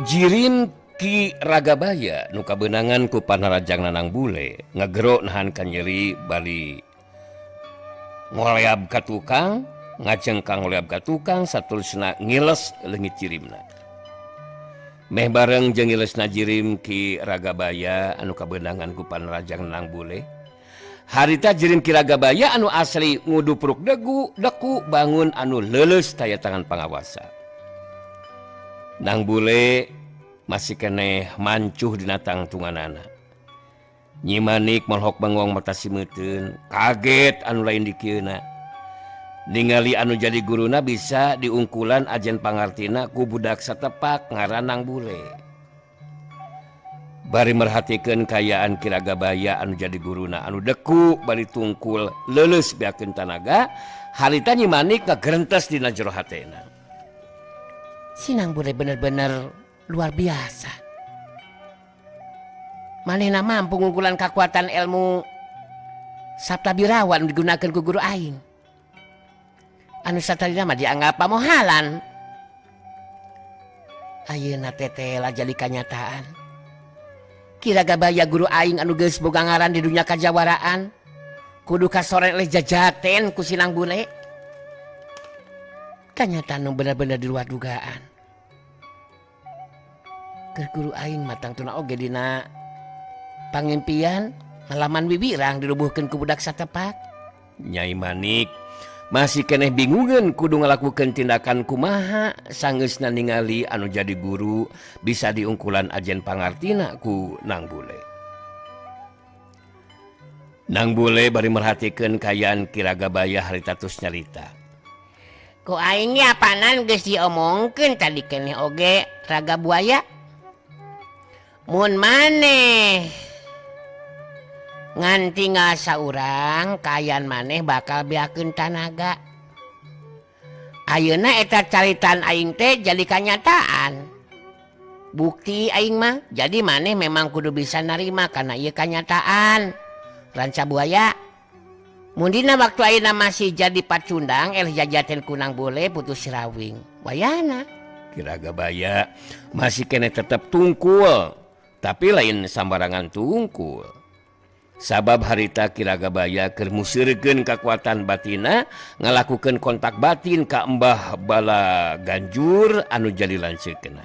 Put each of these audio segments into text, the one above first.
Jirim Ki Ragabaya nu kabeunangan ku panarajang Nanang Bule ngagero nahan kanyeri bali ngoleab ka tukang ngajengkang ngoleab ka tukang saterusna ngiles leungit jirimna. Meh bareng jeung ngilesna jirim Ki Ragabaya anu kabeunangan ku panarajang Nanang Bule harita jirim Ki Ragabaya anu asli ngudupruk degu deku bangun anu leuleus taya tangan pangawasa. Nang Bule masih keneh mancuh dina tangtunganana. Nyi Manik molhok bengong mata simeuteun, kaget anu lain dikieuna. Ningali anu jadi guruna bisa diungkulan ajen pangartina ku budak satepak ngaran Nang Bule. Bari merhatikeun kayaan Ki Ragabaya anu jadi guruna anu deku bari tungkul leuleus beakeun tanaga, harita Nyi Manik ngagerentes dina jero hatena. Si Nang Bule bener-bener luar biasa. Manehna mampu ngungkulan kekuatan ilmu Sabta Birawa anu digunakeun ku guru aing. Anu satadina mah dianggap pamohalan. Ayeuna tetela jadi kanyataan. Ki Ragabaya guru aing anu geus boga ngaran di dunia kajawaraan kudu kasore leh jajaten ku si Nang Bule. Kanyataan nu bener-bener di luar dugaan. Keur guru aing mah tangtuna oge dina pangimpian ngalaman wiwirang dirubuhkeun ku budak satepak. Nyai Manik masih keneh bingungeun kudu ngalakukeun tindakan kumaha sangeusna ningali anu jadi guru bisa diungkulan ajen pangartina ku Nang Bule. Nang Bule bari merhatikeun kayaan Ki Ragabaya harita tos nyarita. Ku aing ge apanan geus diomongkeun tadi keneh oge Raga Buaya. Mun maneh nganti ngasa urang kayan maneh bakal beakeun tanaga. Ayeuna eta caritan aing teh jadi kanyataan. Bukti aing mah jadi maneh memang kudu bisa narima kana ieu kanyataan. Ranca Buaya. Mun dina waktu ayeuna masih jadi pacundang eleh jajaten ku Nang Bule putus sirawing. Wayana. Ki Ragabaya masih keneh tetep tungkul, tapi lain sambarangan tungkul. Sabab harita Ki Ragabaya keur museurekeun kakuatan batina ngalakukeun kontak batin ka Mbah Bala Ganjur anu jadi lanceukna.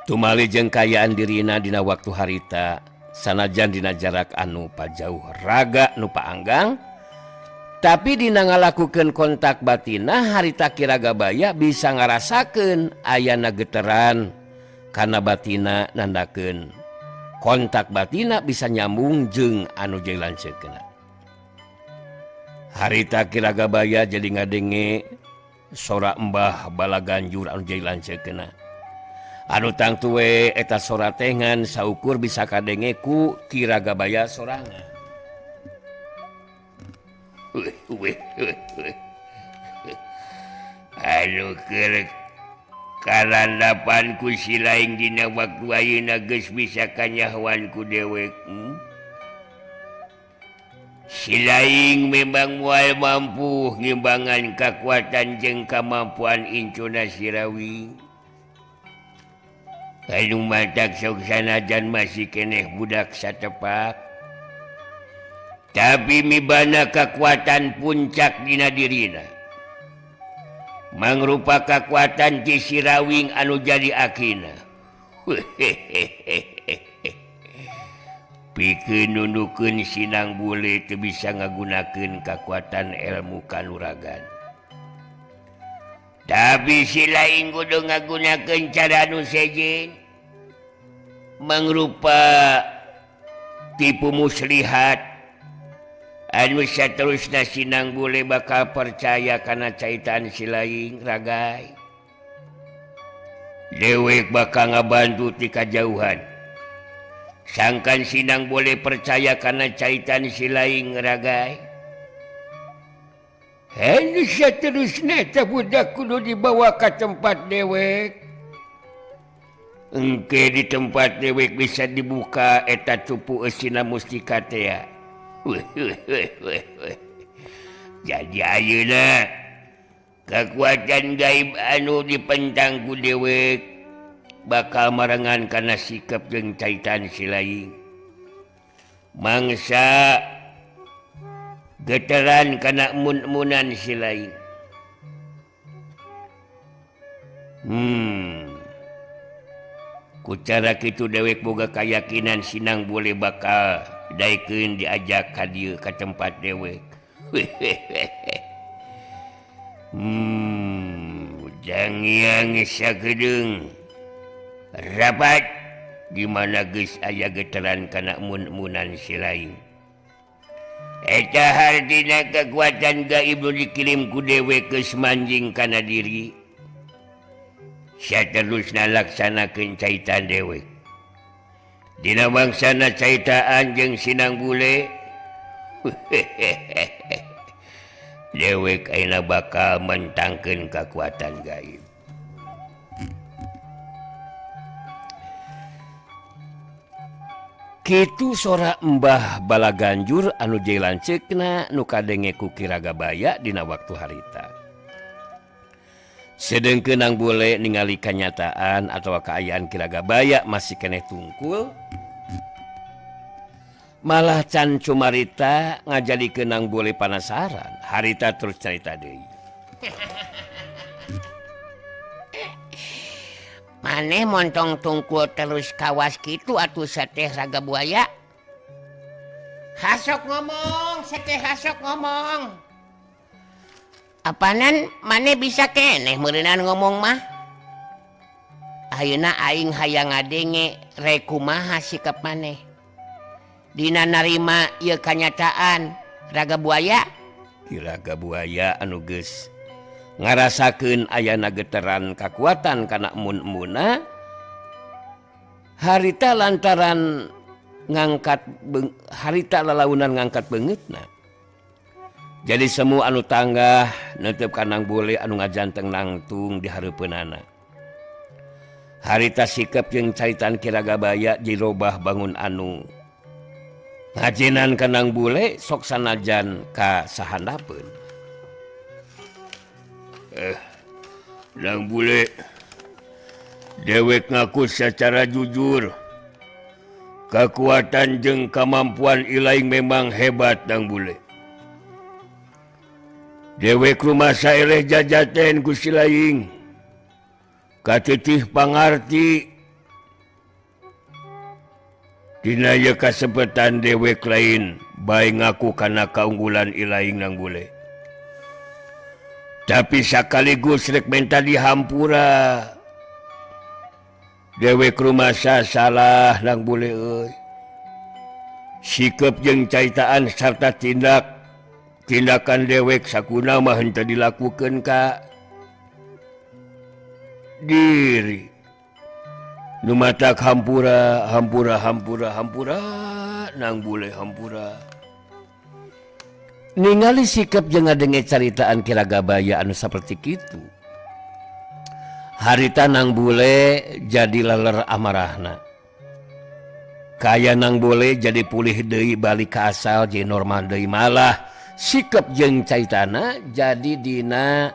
Tumali jeung kayaan dirina dina waktu harita sanajan dina jarak anu pajauh raga nu paanggang, tapi dina ngalakukeun kontak batina harita Ki Ragabaya bisa ngarasakeun ayana geteran kana batina nandakeun kontak batina bisa nyambung jeung anu jadi lanceukna. Harita Ki Ragabaya jadi ngadenge sora Mbah Bala Ganjur anu jadi lanceukna. Anu tangtu we eta sora teh ngan saukur bisa kadenge ku Ki Ragabaya sorangan. Anu keur kalandapan ku si laing dina waktu ayeuna geus bisa kanyahoan ku dewek. Si laing memang moal mampu ngimbangan kakuatan jeung kamampuan incuna Sirawi. Anu matak sok sanajan masih keneh budak satepak, tapi mibana kakuatan puncak dina dirina mangrupa kakuatan ti Sirawing anu jadi akina. Pikeun nundukeun si Nang Bule teu bisa ngagunakeun kakuatan ilmu kanuragan, tapi si laing kudu ngagunakeun cara anu sejen mangrupa tipu muslihat anu saterusna si Nang Bule bakal percaya kana caitan si laing ragai. Dewek bakal ngabantu ti kajauhan. Sangkan si Nang Bule percaya kana caitan si laing ragai. Anu saterusna eta budak kudu dibawa ka tempat dewek. Engke di tempat dewek bisa dibuka eta cupu eusina mustika teh. Jadi ayeuna kekuatan gaib anu dipentang ku dewek Bakal marengan kana sikap jeung caitan si lain. Mangsa geteran kana mun-munan si lain. Ku cara kitu dewek boga kayakinan sinang boleh bakal daekeun diajak ka dieu ka tempat dewek. Jangiang sagedeung rapat di mana geus aya geteran kana mun-munan si lain. Eta hartina kekuatan gaib nu dikirim ku dewek geus manjing kana diri. Saterusna laksanakeun caitan dewek. Dina mangsana caitaan jeung sinang bule. Dewek ayeuna bakal mentangkeun kakuatan gaib. Kitu sora Mbah Balaganjur anu jeung lanceukna nu kadenge ku Ki Ragabaya dina waktu harita. Sedengkeun nang bule ningali kanyataan atawa kaayaan Ki Ragabaya masih keneh tungkul. Malah can cumarita ngajadikeun nang bule panasaran. Harita terus carita deui. Maneh montong tungkul terus kawas kitu atuh seteh Raga Buaya. Hasok ngomong, seteh hasok ngomong. Apanan maneh bisa keneh meureunan ngomong mah. Ayeuna aing hayang ngadenge rek kumaha sikap maneh. Dina narima ieu kanyataan Raga Buaya. Ki Raga Buaya anu geus ngarasakeun ayana geteran kakuatan kana mun-muna harita lantaran ngangkat harita lalaunan ngangkat beungeutna. Jadi semua anu tanggah netep kanang bule anu ngajanteng nangtung di hareupeunana. Harita sikap jeung caritaan Ki Ragabaya dirobah bangun anu ngajinan kanang bule sok sanajan ka sahandapeun. Nang bule dewek ngaku secara jujur kekuatan jeung kemampuan ilaing memang hebat nang bule. Dewek rumasa eleh jajaten ku si laing katitih pangarti dina ieu kasepetan dewek lain bae ngaku kana kaunggulan ilaing nang bule. Tapi sekaligus rek menta dihampura. Dewek rumasa salah nang bule euy. Sikep jeung caitaan sarta tindakan dewek sakuna mah henteu dilakukeun ka diri. Nu matak hampura hampura hampura hampura nang bule hampura. Ningali sikap jeung ngadenge caritaan Ki Ragabaya anu saperti kitu. Harita nang bule jadi leler amarahna. Kaya nang bule jadi pulih deui balik ka asal jeung normal deui malah sikap jeung caritana jadi dina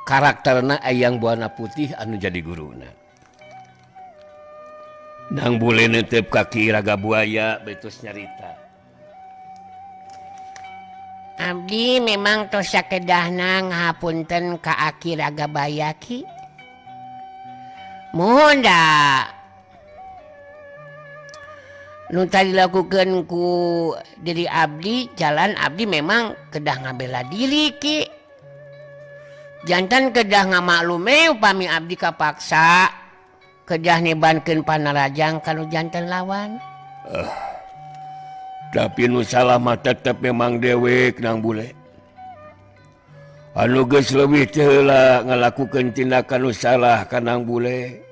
karakterna Eyang Buana Putih anu jadi guruna. Nang bule neuteup ka Ki Ragabuaya betus nyarita. Abdi memang tos sakedahna ngahapunten ka Aki Ragabaya ki. Muhun da nu tadi dilakukeun ku diri abdi, jalan abdi memang kedah ngabela diri ki. Jantan kedah ngamaklume upami abdi kapaksa kedah nebankeun panarajang kanu jantan lawan. Tapi nu salah mah tetep memang dewek nang bule. Anu geus leuwih teh heula ngalakukeun tindakan nu salah ka nang bule.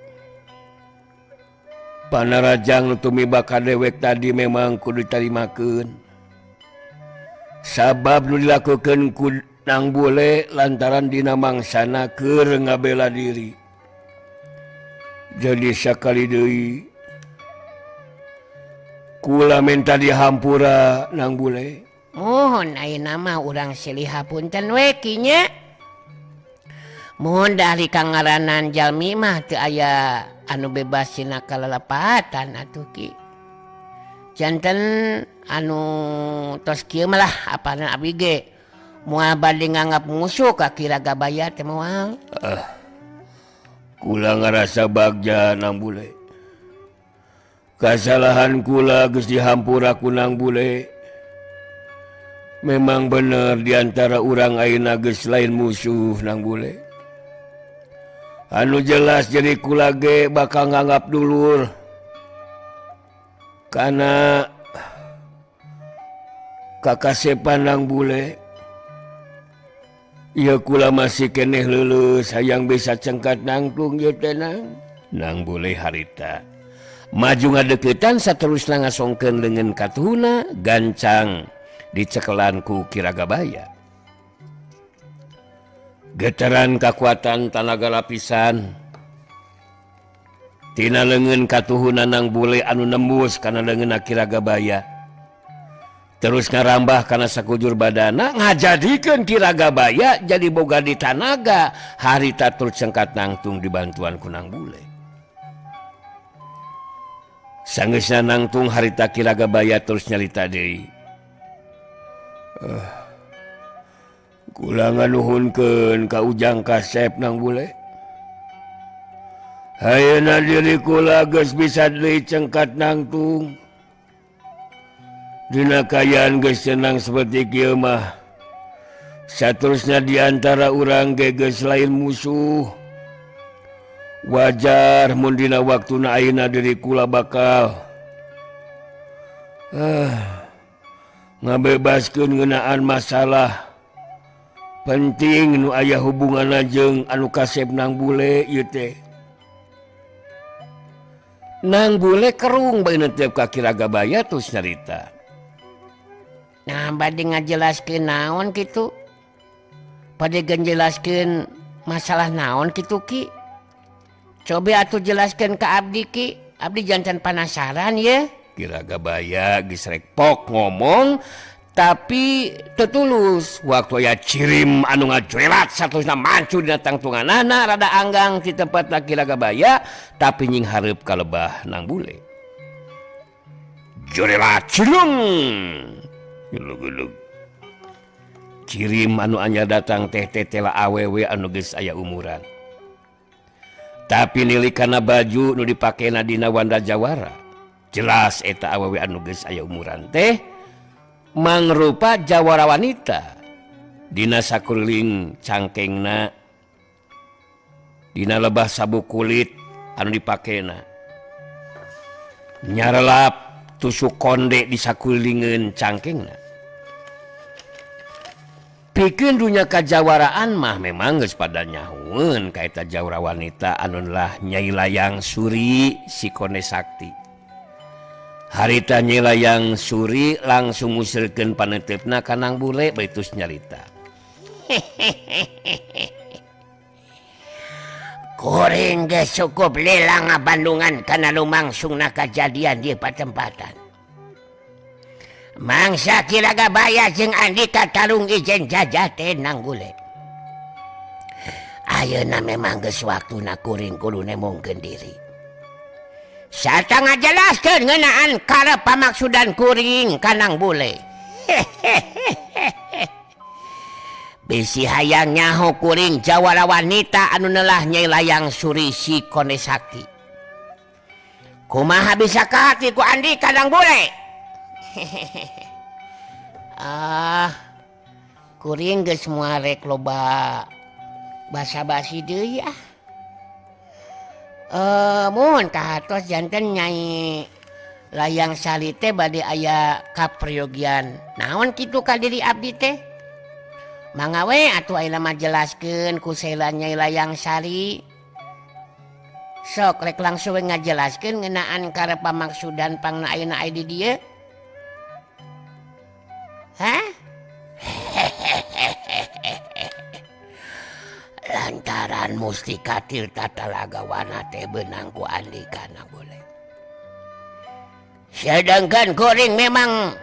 Panarajang nu tumiba ka dewek tadi memang kudu ditarimakeun. Sabab nu dilakukeun ku nang bule lantaran dina mangsana keur ngabela diri. Jadi sakali deui kula minta dihampura nang bule. Mohon ayeuna mah urang silih hapunten we ki nya. Mohon dari kangaranan jalmi mah teu aya anu bebas tina kalalepatan atuh Ki. Janten anu tos kieu mah lah apana abdi ge moal bade nganggap musuh ka Ki Ragabaya teh moal. Kula ngarasa bagja Nang Bule. Kasalahan kula geus dihampura ku Nang Bule. Memang bener diantara urang ayeuna geus lain musuh Nang Bule. Anu jelas jadi kula ge bakal nganggap dulur. Kana kakasepan Nang Bule. Ieu kula masih keneh leuleus hayang bisa cengkat nangtung ieu teh Nang. Nang Bule harita maju ngadeukeutan saterusna ngasongkeun leungeun katuhuna gancang dicekelan ku Ki Ragabaya. Getaran kakuatan tanaga lapisan tina leungeun katuhuna Nang Bule anu nembus kana leungeunna Ki Ragabaya. Terus ngarambah kana sakujur badana ngajadikeun Ki Ragabaya jadi boga di tanaga harita tur cengkat nangtung dibantuan ku Nang Bule. Sanggeusna nangtung harita Ki Ragabaya terus nyalita deui. Kula nganuhunkeun ka Ujang Kasep Nang Bule. Ayeuna diri kula geus bisa deui cengkat nangtung. Dina kaayaan geus tenang seperti kieu mah. Saterusna diantara urang ge geus lain musuh. Wajar mun dina waktuna ayeuna diri kula bakal ngabebaskeun ngeunaan masalah penting nu aya hubunganna jeung anu kasep Nang Bule ieu teh. Nang Bule kerung bae netep ka Ki Ragabaya terus nyarita. Nah bade ngajelaskeun naon kitu? Bade ngejelaskeun masalah naon kitu Ki? Coba atuh jelaskeun ka abdi Ki, abdi jantan penasaran ye. Ki Ragabaya geus rek pok ngomong tapi tetulus waktu aya cirim anu ngajuelat saterusna mancu dina tangtunganana rada anggang di tempat Ki Ragabaya tapi nying hareup ka lebah Nang Bule. Jurelat cilung. Gelug-gelug. Cirim anu anyar datang teh tetela awewe anu geus aya umuran. Tapi nilik kana baju nu dipakena dina wanda jawara. Jelas eta awewe anu geus aya umuran teh mangrupa jawara wanita. Dina sakuliling cangkengna, dina lebah sabuk kulit anu dipakena. Nyarelap tusuk konde di sakulilingeun cangkengna. Pikeun dunya kajawaraan mah memang geus pada nyahueun ka eta jawara wanita anu lah Nyai Layang Suri si Kone Sakti. Harita Nyai Layang Suri langsung ngusirkeun paneuteup-na ka Nang Bule baitus nyarita. Kuring geus cukup lila ngabandungan kana lumangsungna kajadian di patempatan. Mangsa Ki Ragabaya jeung Andika tarung ijen jajah teh Nang Bule. Ayeuna memang geus waktuna kuring kudu nemongkeun diri. Sarta ngajelaskeun ngeunaan karep pamaksudan kuring ka Nang Bule. Bisi hayang nyaho kuring jawara wanita anu nelah Nyai Layang Suri si Kone Sakti. Kumaha bisa kahati ku Andika Nang Bule? Ah, kuring geus moal rek loba basa-basi deui ah. Mun kahatos janten Nyai Layang Sari teh bade aya kaprayogian. Naon kitu ka diri abdi teh? Mangga we atuh ayeuna mah jelaskeun ku sela Nyai Layang Sari. Sok rek langsung we ngajelaskeun ngeunaan karep pamaksudan pangna ayeuna aya di dieu. Hah? Lantaran mustika Tirta Talagawana teh beunang ku Andika Nang Bule. Sedangkan kuring memang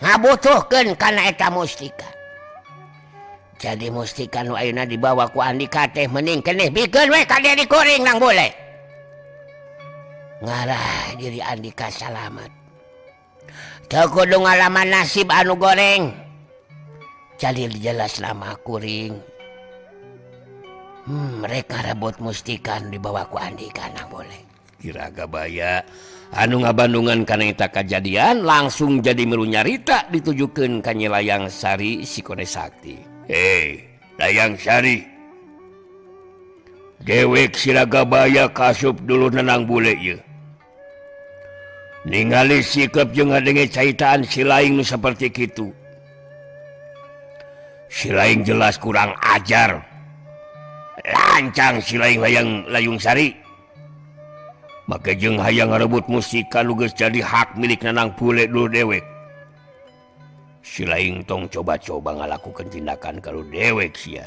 ngabutuhkeun kana eta mustika. Jadi mustika nu ayeuna dibawa ku Andika teh mending keneh bikeun we ka diri kuring Nang Bule. Ngarah diri Andika salamet. Teu kudu ngalaman nasib anu goreng. Jadi jelas lama kuring. Mereka rebut mustika nu dibawa ku Andika Nang Bule. Ki Ragabaya anu ngabandungan kana eta kajadian langsung jadi milu nyarita ditujukeun ka Nyi Layang Sari si Konde Sakti. Hei, Layang Sari. Dewek si Ragabaya kasup dulu Nanang Bule ieu. Ningali sikap jeung ngadenge caitaan si Laing nu saperti kitu. Si Laing jelas kurang ajar. Lancang si Laing hayang Layung Sari. Make jeung hayang ngarebut mustika nu geus jadi hak milik Nanang Bule dulu dewek. Si Laing tong coba-coba ngalakukeun tindakan kalau dewek sia.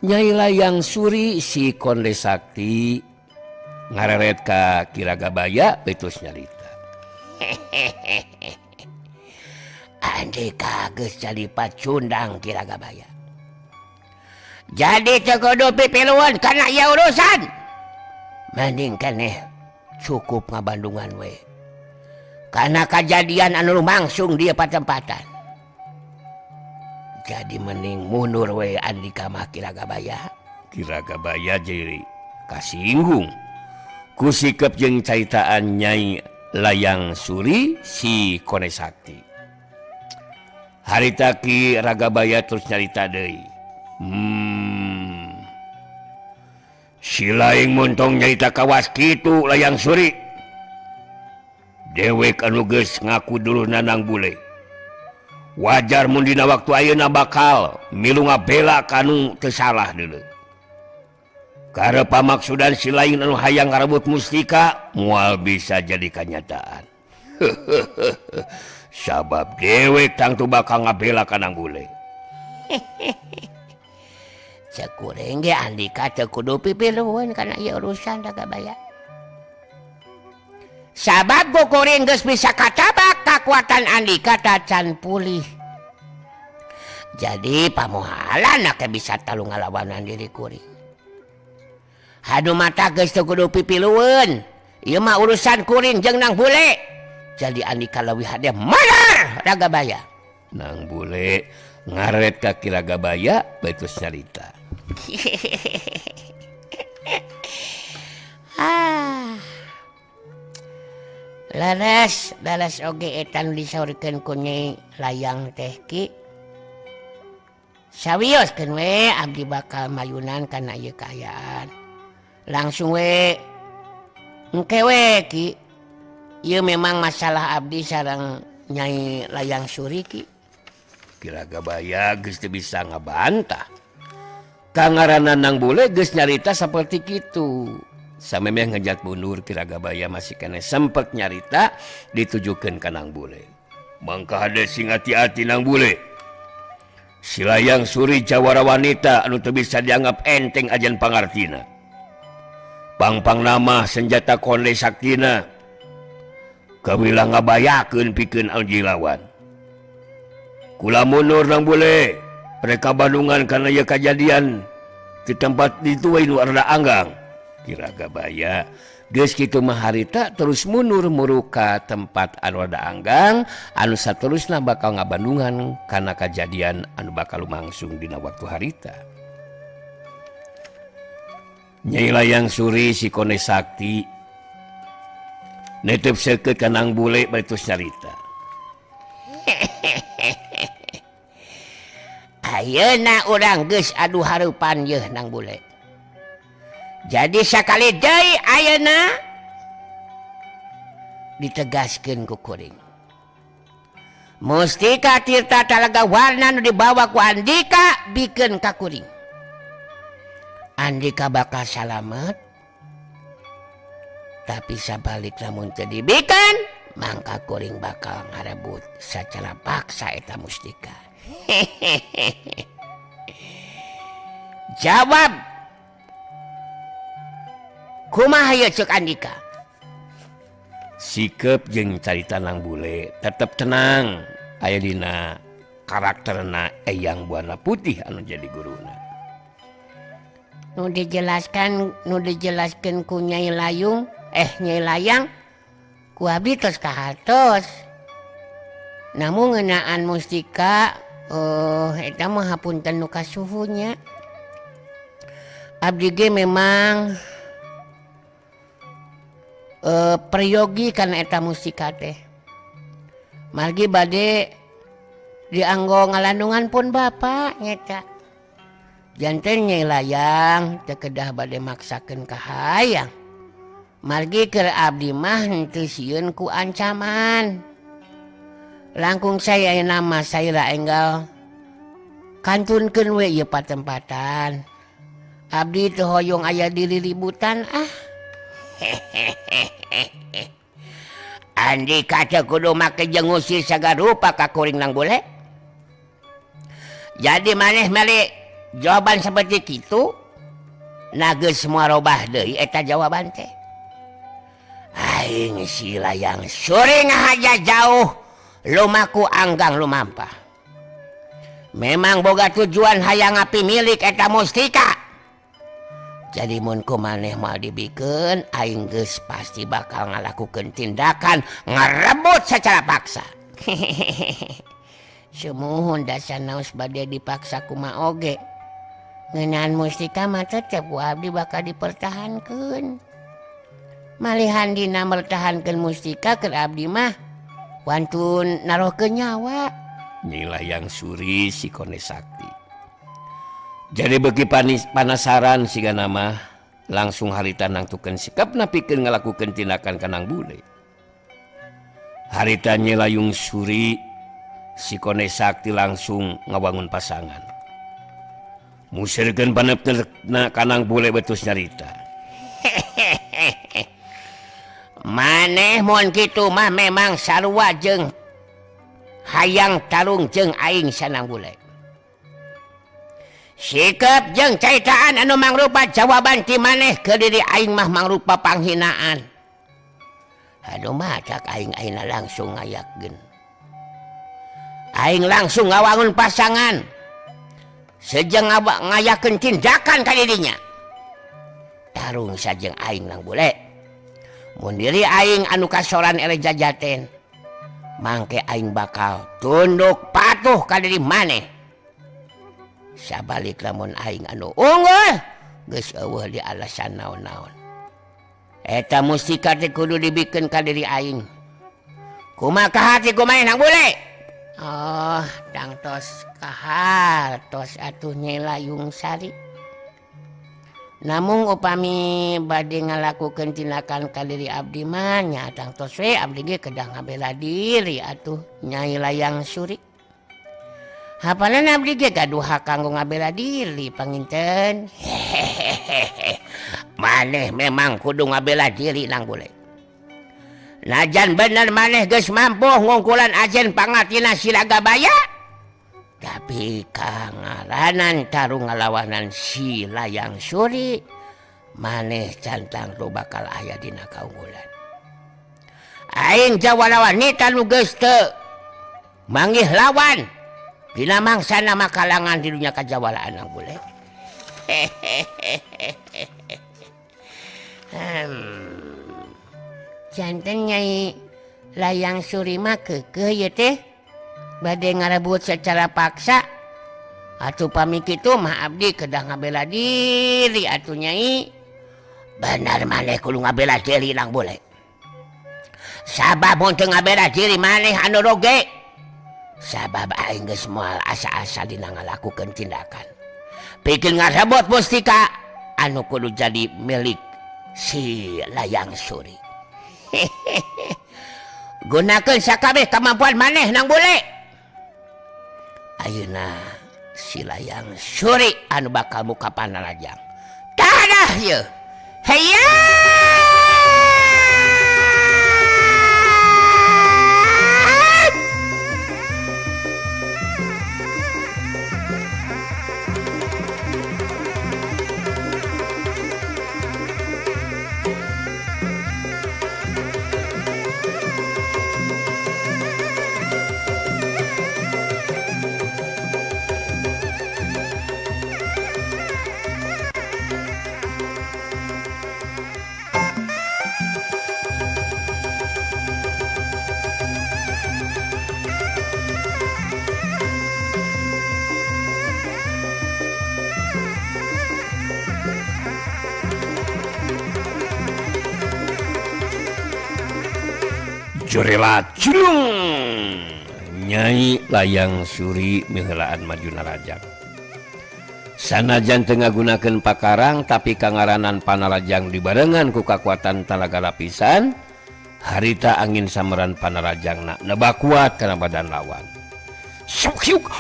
Nyai Layang Suri si Konde Sakti ngareret ka Ki Ragabaya betus nyarita. Andika geus jadi pacundang Ki Ragabaya. Jadi teu kudu pipiluan kana ieu urusan. Mending keneh cukup ngabandungan we. Karena kejadian anu lumangsung dia patempatan. Jadi mending mundur we Andika mah Ki Ragabaya. Ki Ragabaya jadi kasinggung ku sikep jeung caitaan Nyai Layang Suri si Konde Sakti. Harita Ki Ragabaya terus nyarita deui. Si Laing montong nyarita kawas kitu Layang Suri. Dewek anu geus ngaku dulu Nanang Bule. Wajar mun dina waktu ayeuna bakal milu ngabela kanu teu salah deuleu. Karep pamaksudan si Laing anu hayang ngarebut mustika moal bisa jadi kanyataan. Sabab dewek tangtu bakal ngabela ka Nang Bule. Cek kuring ge Andika teu kudu pipiluan kana ieu urusan Ragabaya. Sabab kuring geus bisa katabak kakuatan Andika tacan pulih. Jadi pamohalan ke bisa talu ngalawanan diri kuring. Haduh mata geus teu kudu pipilueun. Ieu mah urusan kuring jeung Nang Bule. Jadi Andika leuwih hade madar Ragabaya. Nang Bule ngaret ka Ki Ragabaya betus nyarita. Leres, leres oge eta nu disaurkeun ku Nyai Layang teh Ki. Sawioskeun we abdi bakal mayunan kana ieu kaayaan. Langsung we engke we Ki. Ieu memang masalah abdi sareng Nyai Layang Suri Ki. Ki Ragabaya geus teu bisa ngabantah. Kangaranna Nang Bule geus nyarita saperti kitu. Samemeh ngejat mundur Ki Ragabaya masih kene sempet nyarita ditujukeun ka Nang Bule. Mangka hade sing hati-hati Nang Bule. Si Layang Suri jawara wanita anu teu bisa dianggap enteng ajan pangartina. Pangpang nama senjata Konde Saktina. Kawilah ngabayakeun pikeun anu lawan. Kula mundur Nang Bule. Mereka bandungan karena ieu kajadian di tempat itu we nu rada anggang. Ki Ragabaya geus kitu mah harita terus mundur muruka tempat anu rada anggang anu saterusna bakal ngabandungan kana kajadian anu bakal lumangsung dina waktu harita. Nyai Layang Suri si Konde Sakti netep seukeut ka Nang Bule bari terus nyarita. Ayeuna urang geus adu hareupan yeuh Nang Bule. Jadi sakali deui ayeuna ditegaskeun ku kuring. Mustika Tirta Talaga Warna nu dibawa ku Andika bikeun ka kuring. Andika bakal salamet. Tapi sabalik lamun teu dibikeun, mangka kuring bakal ngarebut sacara paksa eta mustika. Jawab. Kumaha ieu ceuk Andika? Sikep jeung carita Nang Bule tetep tenang aya dina karakterna Eyang Buana Putih anu jadi guruna. Nu dijelaskan ku Nyai Layung, Nyai Layang ku abdi tos kahartos. Namun ngeunaan mustika eta mah hapunten nu kasuhunya. Abdi ge memang peryogi kana eta mustika teh. Margi bade dianggo ngalandungan pun bapak nyeta. Janten Nyai Layang teu kedah bade maksakeun ka hayang. Margi keur abdi mah henteu sieun ku ancaman. Langkung saya nama saya enggal kantunkeun we ieu patempatan. Abdi teu hoyong aya di lilibutan ah. Andika teu kudu make jeung ngusir sagarupa ka kuring nang bule. Jadi maneh meli jawaban seperti kitu na geus moal robah deui eta jawaban teh. Aing si Layang Suri ngahaja jauh lumaku anggang lumampah. Memang boga tujuan hayang ngapi milik eta mustika. Jadi mun ku maneh moal dibikeun aing geus pasti bakal ngalakukeun tindakan ngarebut secara paksa. Sumuhun dasar naos bade dipaksa kumaha oge. Ngeunaan mustika mah tetep ku abdi bakal dipertahankeun. Malihan dina mertahankeun mustika keur abdi mah wantun narohkeun nyawa. Nyi Layang Suri si Kone Sakti. Jadi beki panasaran siga nama langsung harita nangtukeun sikapna pikeun ngalakukeun tindakan ka Nang Bule. Harita Nyi Layung Suri si Kone Sakti langsung ngawangun pasangan. Musirkeun panepna ka Nang Bule betus nyarita. Maneh mun kitu mah memang sarua jeung hayang tarung jeung aing sanang bule. Sikap jeung caitaan anu mangrupa jawaban ti maneh ke diri aing mah mangrupa panghinaan. Aduh mah cak aing ayeuna langsung ngayakeun. Aing langsung ngawangun pasangan. Sejeng ngayakeun tindakan ka dirinya. Tarung sajeng aing nang bule. Mun diri aing anu kasoran eleh jajaten. Mangke aing bakal tunduk patuh ka diri maneh. Sabalik lamun aing anu unggul geus eueuh di alasan naon-naon. Eta mustika teh kudu dibikeun ka diri aing. Kumaha kahati kumaha nang bule? Oh, tangtos kahartos atuh Nyai Layung Sari. Namung upami bade ngalakukeun tindakan ka diri abdi mah nya tangtos we abdi ge kedah ngabela diri atuh Nyai Layang Suri. Hapalan abdi ge gaduh hak kanggo ngabela diri panginten. Maneh memang kudu ngabela diri nang bule. Najan bener maneh geus mampu ngungkulan ajen pangatina Silagabaya. Tapi kangaranan tarung ngalawanan si Layang Suri maneh cantang tu bakal aya dina kaunggulan. Aing jawara wanita nu geus teu manggih lawan dina mangsana makalangan di dunya kajawaraan nang bule. Janten Nyai Layang Suri mah keukeuh ieu teh bade ngarebut secara paksa. Atuh pami kitu mah abdi kedah ngabela diri atuh Nyai. Bener maneh kudu ngabela diri nang bule. Sabab mun teu ngabela diri maneh anu roge. Sabab aing geus moal asa-asa dina ngalakukeun tindakan. Pikeun ngarebut mustika anu kudu jadi milik si Layang Suri. Gunakeun sakabeh kemampuan maneh nang bule. Ayeuna si Layang Suri anu bakal muka panarajang. Tadah ye. Heya! Curela culung Nyai Layang Suri miheulaan maju narajang. Sanajan teu ngagunakeun pakarang tapi kangaranan panarajang dibarengan ku kakuatan talaga lapisan, harita angin sameran panarajangna nebak kuat kana badan lawan. Syuk syuk.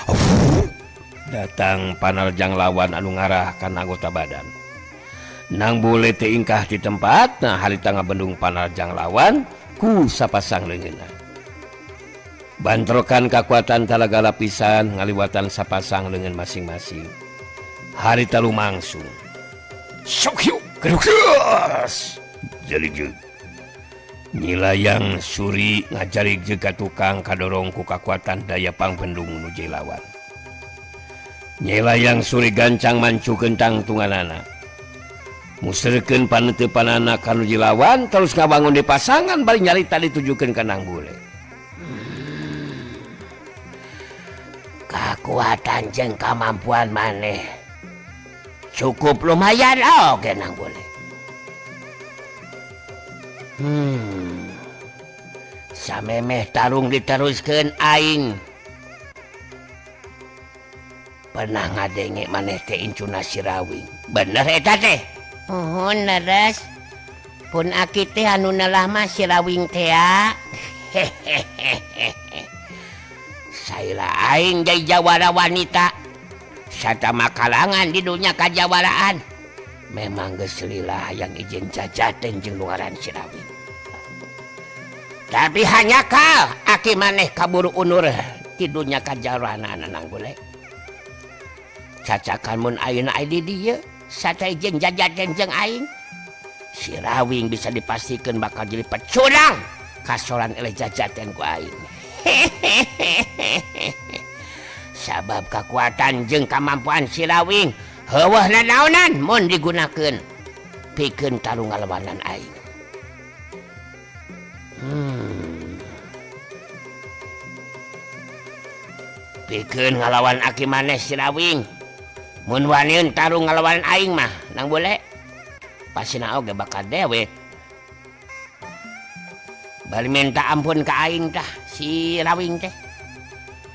Datang panarajang lawan anu ngarah kana anggota badan. Nang bule teu ingkah di tempat, nah harita ngabendung panarajang lawan ku sapasang leungeunna. Bantrokan kakuatan talaga lapisan ngaliwatan sapasang leungeun masing-masing. Harita lumangsung. Syuk yuk gerus. Jadi jeung Nyi Layang Suri ngajarik jeung ka tukang kadorong ku kakuatan daya pangbendung nu lawan. Nyi Layang Suri gancang mancukeun tangtunganana. Muserkeun paneutepanana ka nu lawan terus ngabangun di pasangan bari nyarita ditujukeun ka Nang Bule. Kakuatan jeung kamampuan maneh cukup lumayan oge Nang Bule. Samemeh tarung diteruskeun aing. Pernah ngadenge maneh teh incuna Sirawing. Bener eta teh? Nuhun leres. Pun aki teh anu nelah mah Sirawing teh. Hehehe. Saila aing jadi jawara wanita. Satama kalangan di dunia kajawaraan. Memang geus lila hayang izin jajaten jeung nu ngaran Sirawing. Tapi hanya kal aki maneh kaburu unur di dunia kajawaraan Nang Bule. Cacakan mun ayeuna aya di dieu sata izin jajaten jeung aing. Sirawing bisa dipastikan bakal jadi pecundang kasoran eleh jajaten ku aing. Hehehe. Sabab kekuatan jeung kamampuan Sirawing heueuh nanaonan mun digunakeun pikeun tarung ngalawanan aing. Pikeun ngalawan aki maneh Sirawing. Mun waniun tarung ngalawan aing mah Nang Bule pasina oge bakal dewek. Bari minta ampun ka aing tah Sirawing teh.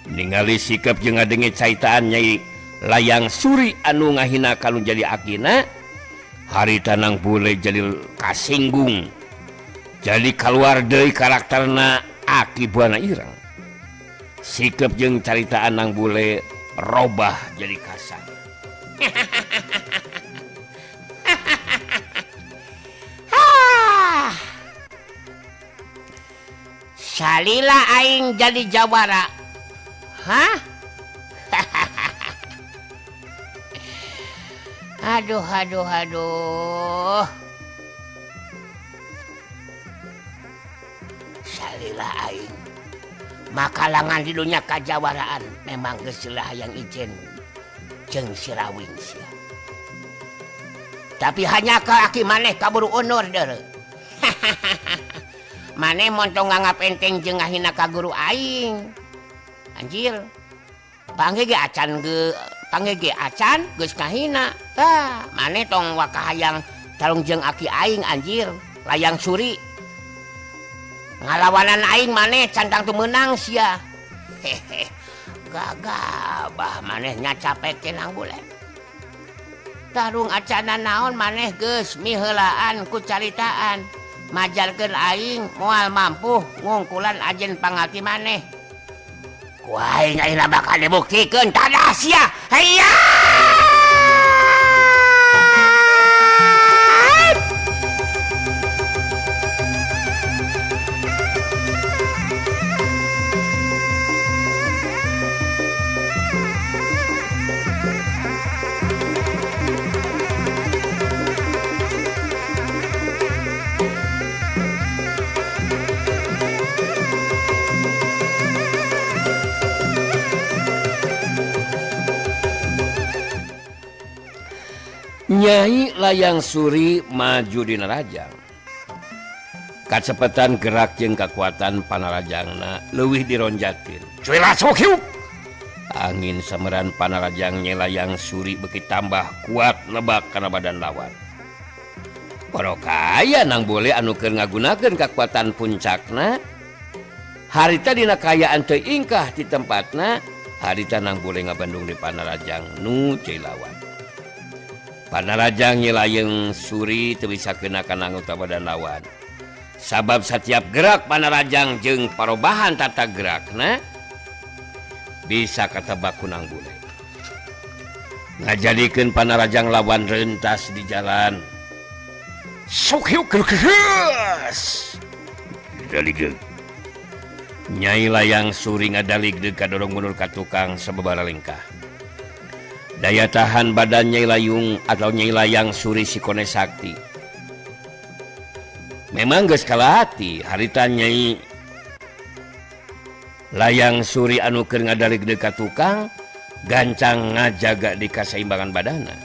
Ningali sikap jeung ngadenge caitaan Nyai Layang Suri anu ngahina ka nu jadi akina, harita Nang Bule jadi kasinggung. Jadi kaluar deui karakterna Aki Buana Ireng. Sikap jeung caritaan Nang Bule robah jadi kasar. Salila aing jadi jawara. Hah? Aduh, aduh, aduh. Salila aing makalangan di dunia kajawaraan memang geus lah yang ijen jeung Sirawing sia. Tapi hanya ka aki maneh kaburu unur deureu. Maneh montong nganggap enteng jeung ngahina ka guru aing. Anjir. Panggih ge acan ge, panggih ge acan geus ngahina. Tah, maneh tong wakahayang tarung jeung aki aing anjir, Layang Suri. Ngalawanan aing maneh cantang teu meunang sia. Hehe. Gagabah maneh nya capek teh Nang Bule. Tarung acana naon maneh geus miheulaan ku caritaan. Majarkeun aing moal mampu ngungkulan ajen pangati maneh. Ku aing ayeuna bakal dibuktikeun tadah sia. Hayya! Nyai Layang Suri maju di narajang. Kacepetan gerak jeung kakuatan panarajangna leuwih dironjatin. Cuy lasuk hiup. Angin sameran panarajang Nyai Layang Suri beuki tambah kuat lebak kana badan lawan. Poro kaya Nang Bule anu keur ngagunakeun kakuatan puncakna Harita dina kaayaan teu ingkah di tempatna, harita Nang Bule ngabandung di Panarajang nu lawan. Panarajang Nyi Layang Suri teu bisa kena kana anggota badan lawan. Sabab setiap gerak Panarajang jeung parobahan tata gerakna bisa katebak ku Nang Bule. Ngajadikeun Panarajang lawan rentas di jalan. Sok hiuk keus. Daligdeug. Nyai Layang Suri ngadaligdeug kadorong mundur ka tukang sababaraha lengkah. Daya tahan badan Nyai Layung atau Nyai Layang Suri si Kone Sakti. Memang geus kalah hati harita Nyai Layang Suri anu keur ngadaligdeug ka tukang gancang ngajaga di kasaimbangan badana.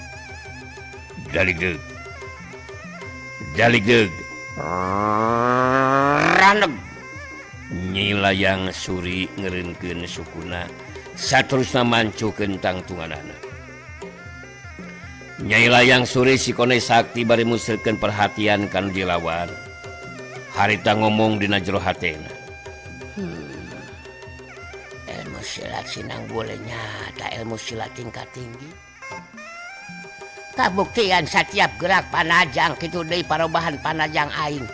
Daligdeug. Daligdeug. Raneg. Nyi Layang Suri ngereunkeun sukuna saterusna mancukeun tangtunganana. Nyai Layang Suri si Kone Sakti bari musirkeun perhatian ka nu dilawan. Harita ngomong dina jero hatena. Ilmu silat Sinang Bule nyata ilmu silat tingkat tinggi. Kabuktian setiap gerak Panajang kitu deui parobahan Panajang aing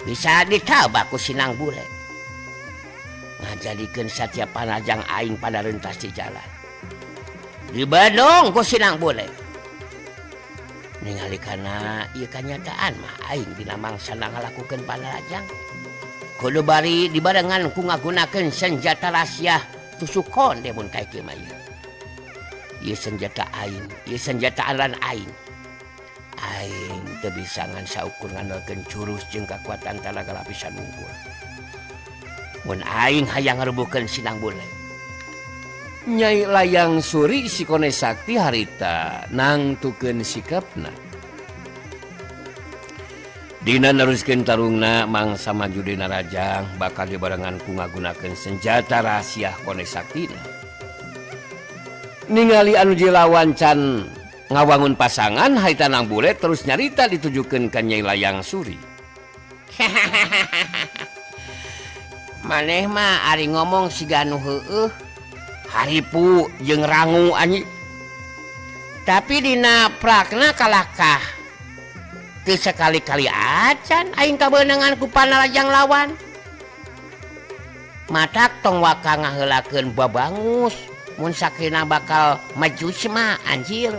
bisa ditabak ku Sinang Bule. Ngajadikeun setiap Panajang aing pada rentas di jalan. Dibedong ku Sinang Bule. Ningali kana ieu kanyataan mah aing dina mangsa ngalakukeun Panarajang. Kudu bari dibarengan ku ngagunakeun senjata rahasia tusuk konde mun ka kieu mah ieu. Ieu senjata aing, ieu senjata aran aing. Aing teu bisa ngan saukur ngandalkeun jurus jeung kakuatan tanaga lapisan unggul. Mun aing hayang ngarubuhkeun Sinang Bule. Nyai Layang Suri si Kone Sakti harita nangtukeun sikapna. Dina neruskeun tarungna mangsa maju dina rajang bakal dibarengan ku ngagunakeun senjata rahasia Kone Saktina. Ningali anu dilawan can ngawangun pasangan harita Nang Bule terus nyarita ditujukeun ka Nyai Layang Suri. Maneh mah ari ngomong siga nu heueuh, haripu jeung rangu anjing. Tapi dina prakna kalahkah teu sekali-kali acan aing kabeunangan ku Panarajang lawan. Matak tong waka ngaheulakeun babangus mun sakina bakal maju mah anjir.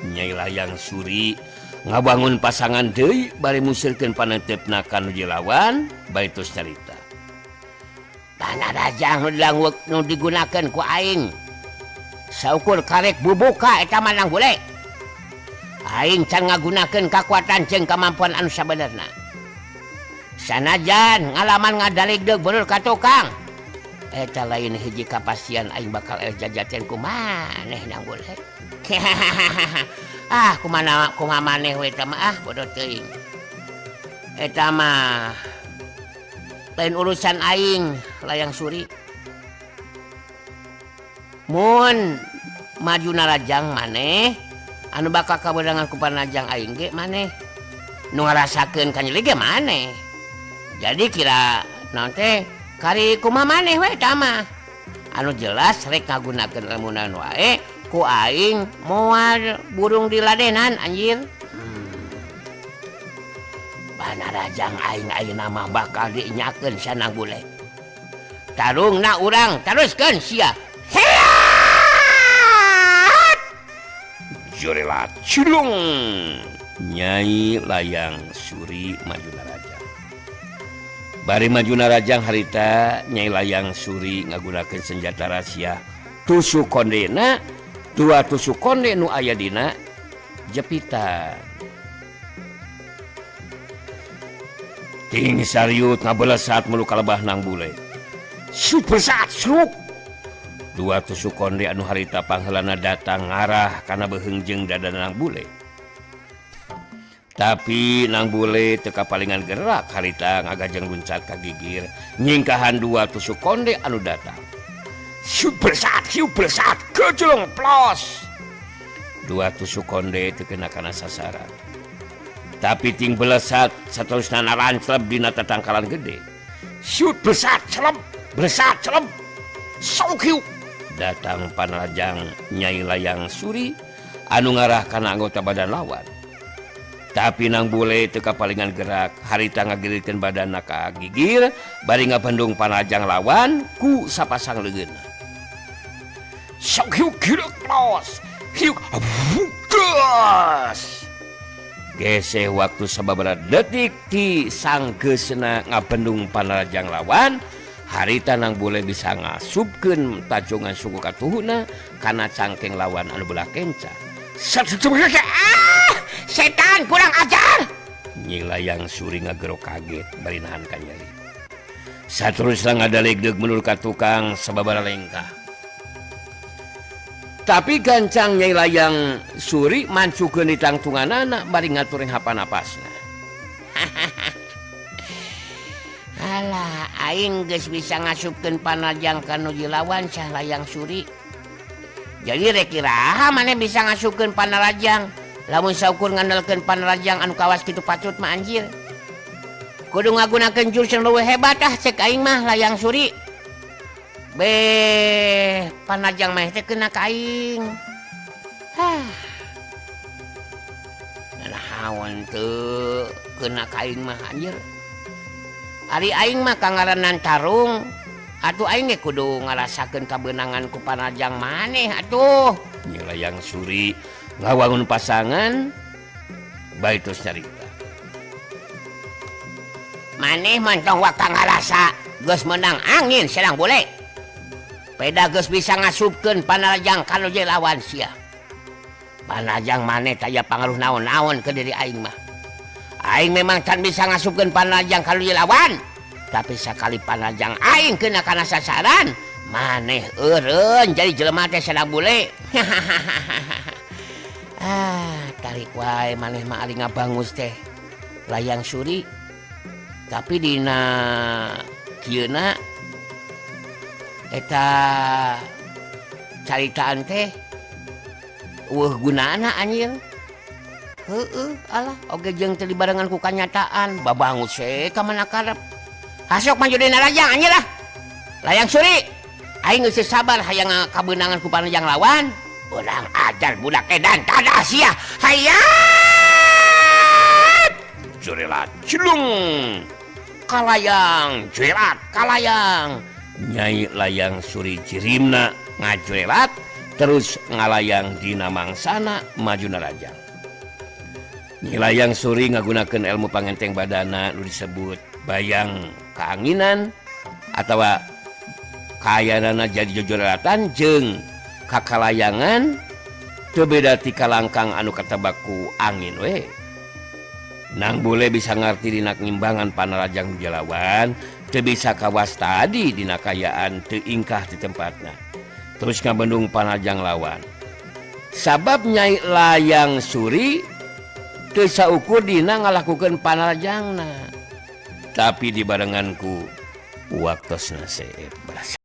Nyai Layang Suri ngabangun pasangan deui bari musirkeun panetepna ka nu dilawan bari terus carita. Panarajang nu dilangweuk nu digunakeun ku aing saukur karek bubuka eta mah Nang Bule. Aing can ngagunakeun kakuatan jeung kamampuan anu sabenerna. Sanajan ngalaman ngadaligdeug beureur ka tukang eta lain hiji kapastian aing bakal jajaten ku maneh Nang Bule. Ah kumana kumaha maneh we eta mah ah bodoh teuing. Eta mah lain urusan aing Layang Suri. Mun maju narajang maneh anu bakal kabeunangan ku Panarajang aing ge maneh nu ngarasakeun ka nyeri ge maneh. Jadi kira naon teh kari kumaha maneh we eta mah. Anu jelas rek ngagunakeun ilmu naon wae ku aing moal burung diladenan anjir. Panarajang aing ayeuna mah bakal diinyakeun Sanang Bule. Tarungna urang teruskeun sia. Heat! Jorelat cilung. Nyai Layang Suri maju narajang. Bari maju narajang harita Nyai Layang Suri ngagunakeun senjata rahasia tusuk kondena, dua tusuk konde nu aya dina jepitan. Ting sariut ngabelesat mulu kalebah Nang Bule. Super saat sruk. Dua tusuk konde anu harita pangheulana datang ngarah kana beuheung jeung dada Nang Bule. Tapi Nang Bule teu kapalingan gerak harita ngagajeng luncat ka gigir nyingkahan dua tusuk konde anu datang. Super saat gejlong plos. Dua tusuk konde teu kena kana sasaran. Tapi ting belesat saterusna narancleb dina tatangkalan gede. Shoot besat celep besat celep saukiu datang panrajang Nyai Layang Suri anu ngarah kana anggota badan lawan. Tapi Nang Bule teu kapalingan gerak harita ngagilirkeun badanna ka gigir bari ngabendung panrajang lawan ku sapasang leungeunna. Saukiu kieu los hiuk gas. Geseh waktu sababaraha detik ti sanggeusna ngabendung panrajang lawan harita Nang Bule bisa ngasupkeun tajongan suku katuhuna kana cangkeng lawan anu belah kenca. Ah, setan kurang ajar. Nyi Layang Suri ngagero kaget bari nahan kanyeri. Saterusna ngadalegdeg mundur ka tukang sababaraha lengkah. Tapi gancang Nyai Layang Suri mancukeun di tangtunganana bari ngaturing hapanapasna. Alah, aing geus bisa ngasupkeun panajang ka nu dilawan Syah Layang Suri. Jadi rek iraha maneh bisa ngasupkeun panarajang lamun saukur ngandalkeun panarajang anu kawas kitu pacut mah anjir. Kudu ngagunakeun jurus nu leuwih hebat ah cek aing mah Layang Suri. Beh, panajang mah teh kena ka aing. Hah. Naon teu kena ka aing mah anjir. Ari aing mah kangaranan tarung atuh aing ge kudu ngarasakeun kabeunangan ku panajang maneh atuh. Nyi Layang Suri ngawangun pasangan bari terus nyarita. Maneh mah tong waka ngarasa geus meunang angin sedang bule. Peda geus bisa ngasupkeun panajang ka nu lawan sia. Panajang maneh taya pangaruh naon-naon ke diri aing mah. Aing memang can bisa ngasupkeun panajang ka nu lawan, tapi sakali panajang aing kena kana sasaran, maneh eureun jadi jelema teh sedang bule. Ah, tarik wae maneh mah ari ngabangus teh Layang Suri. Tapi dina kieuna eta caritaan teh eueuh gunana anjir. Heeh, alah oge jeung teu dibarengan ku kanyataan, babangus we ka mana karep. Hasok maju dina rajang anjir lah. Layang Suri, aing geus sabar hayang kabeunangan ku panajang lawan. Urang ajar budak edan tada sia. Hayat! Jurelat cilung. Kalayang, jurelat kalayang. Nyai Layang Suri jirimna ngajurelat terus ngalayang dina mangsana maju narajang. Nyi Layang Suri ngagunakeun ilmu pangenteng badana nu disebut bayang kaanginan atawa kaayanana jadi jojoratan jeung kakalayangan teu beda ti kalangkang anu katabaku angin we. Nang Bule bisa ngarti dina ngimbangan panarajang jalawan teu bisa kawas tadi dina kayaan teu ingkah di tempatna. Terus ngabendung panarajang lawan. Sabab Nyai Layang Suri teu saukur dina ngalakukeun panarajangna. Tapi dibarenganku waktosna seep berasa.